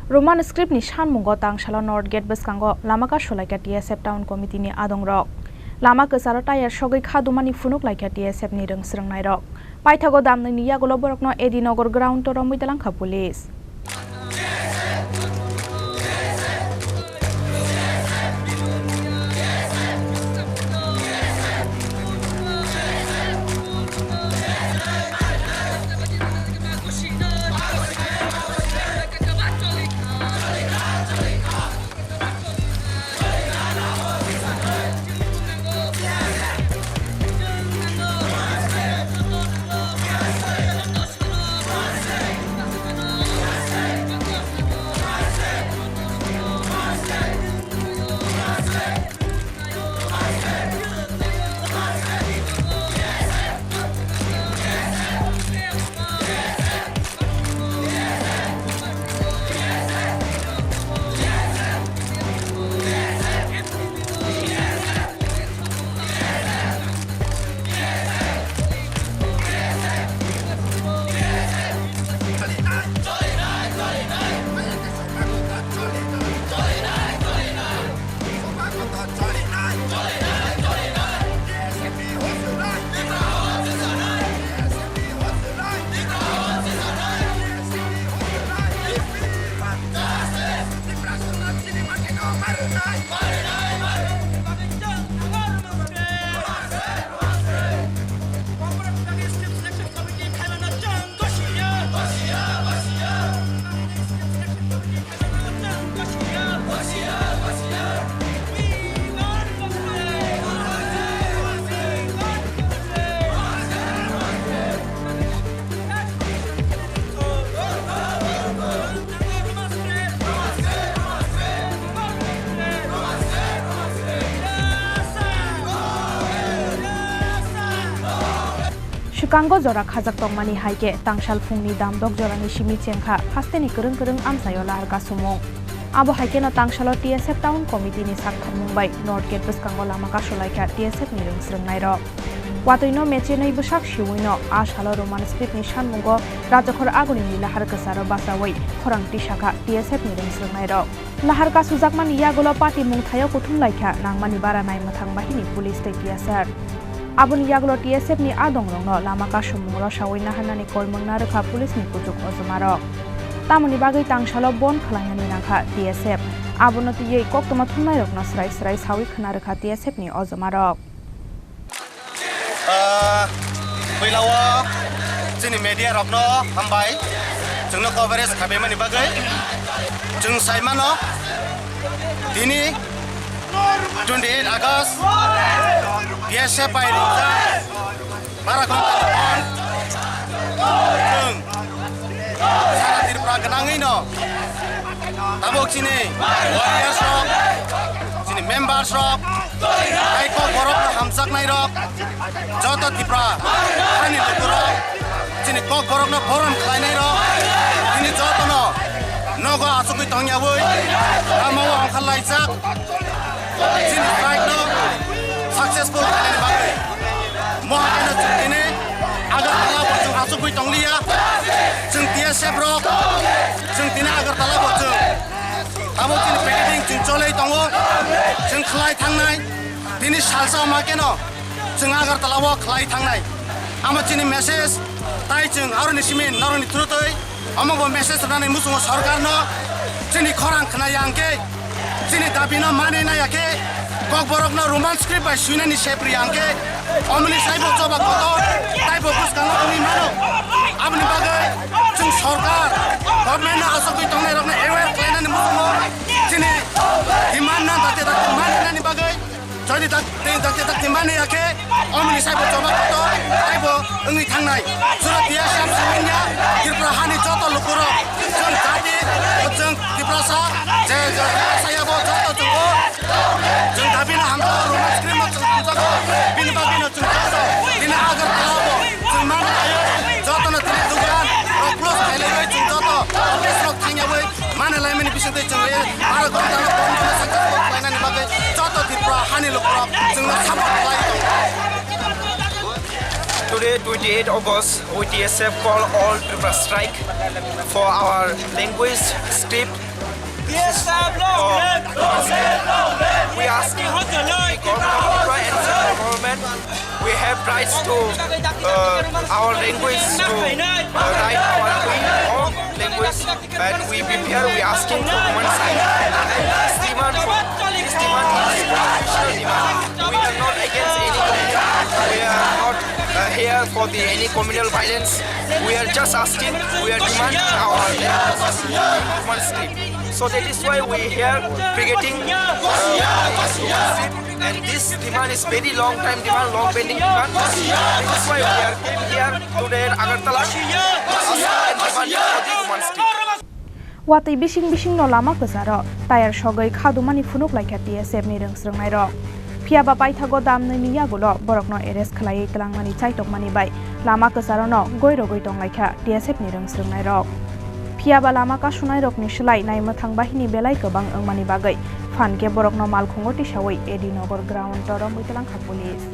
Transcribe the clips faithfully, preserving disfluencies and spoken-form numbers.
Roman script ni sanmungo tangsalo North Gate bwskango lama kasulaikha T S F Town Committee ni adongrok. Lama kwcharo tayar sogwi kha dumani phunuk laikha T S F ni rwngsrwngnairok. Paithago damnwini yagulo borokno A D Nagar ground o romwi dalangkha police. Swkango jora khajak tongmani hai khe tangsal phungni damdok jorani simi chengkha hasteni kwrwng kwrwng amchaio lahar kasumung. Abo hai kheno tangsalo T S F Town Committee ni saktharmung bai North Gate bwskango lama kasulaikha T S F ni rwngsrwngnairok. Watwino mechenwi bwsak siwino a salo Roman script ni sanmungo Rajakhor Aguni ni lahar kwcharo bachaui khorang tisakha T S F ni rwngsrwngnairok. Lahar kasujakmani yagulo party mungthaio kuthumlaikha nangmani bara naimwthang bahini police tei T S R. Aboni yagulo T S F ni adongrokno lama kasumung rosaui naharnani koimung narwkha police ni kuchuk ojomarok. Tamoni bagwi tangsalo bon khwlainani nangkha T S F. Abono twiwi koktwma thumnairokno swrai swrai saui khwna rwkha T S F ni ojomarok. Ah, puila o chini media rokno hambai chwngno coverage khabaimani bagwi. Chwng sai mano, tini twenty eight August B S F bai rijak Marakhon chwng sara Tripura gwnangwi no tabuk chini warriors rok, chini members rok, tei Kokborok no hamjaknai rok, joto Tripura hani lukurok, chini Kokborok no borom khlainai rok, tini joto no nogo achugwi tongyawi lama o ongkhar laijak. Chini strike no successful khainani bagwi. Mohakeno chwng tini Agartala bo chwng achugwi tongliya. Chwng T S F rok, chwng tini Agartala bo chwng. Abo chini picketing chwng cholwi tongo. Chwng khlai thangnai. Tini salsa ma keno chwng Agartala o khlai thangnai. Amo chini message, tai chwng aroni simi noroni through twi Omo bo message rwnani muchungo sorkarno, chini khorang khna ya hwnkhe, chini dabino manwi nai ya khe, Kokborokno Roman script bai swinani sep ri ya hwnkhe, omoni saibo choba kotor, taibo bwskango wngwi mano. Aboni bagwi chwng sorkar, government no achugwi tongnairokno aware khlainani muchungo chini demand no dakti dakti manwi nani bagwi Jodi dak-, tei dakti dakti mani ya khe, omoni saibo choba kotor, taibo wngwi thangnai. Jora tiya sam sumanya, Tripura hani joto lukurok, chwng jati, chwng Tiprasa, je, je, Tiprasa yabo joto chwng o, chwng dabino hamjago, Roman script no chwng hamjago, bini bagwino chwng joto, bini Agartala bo, chwng mani ayo, jotono tini dugan, rok close khailaiwi chwng joto, office rok thangyawi, Mane laimani bisingtwi chwng le aro ghonta no bondh no successful khlainani bagwi joto Tripura hani lukurok chwngno support khlai tongo. Today, twenty-eight August, O T S F call all Tripura strike for our language, script, We are asking the government of Tripura and central government, we have rights to, uh, our language, to, uh, write our own language, and we prepare, we asking for women's rights. This demand for, this demand is constitutional demand. We are not against any communal, we are not, uh, here for the any communal violence. We are just asking, we are demanding our women's rights. So that is why we here brigading, uh, and this demand is very long time demand, long pending demand. That is why we are came here today in Agartala, asking and demand for the women's rights. Watwi bising bisingno lama kwcharo tayar sogwi khadumani phunuk laikha T S F ni rwngsrwngnairok. Phiyaba paithago damnwini yagulo borokno arrest khwlaiwi twlangmani chaitokmani bai lama kwcharono goirogwi tonglaikha T S F ni rwngsrwngnairok. Phiyaba lama kasunairokni swlai naimwthang bahini belai kwbang wngmani bagwi phan khe borokno malkhungo tisawi A D Nagar ground-o romwi twlangkha police.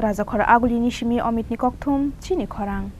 Rajakhor Agulini simi Omitni kokthum chini khorang.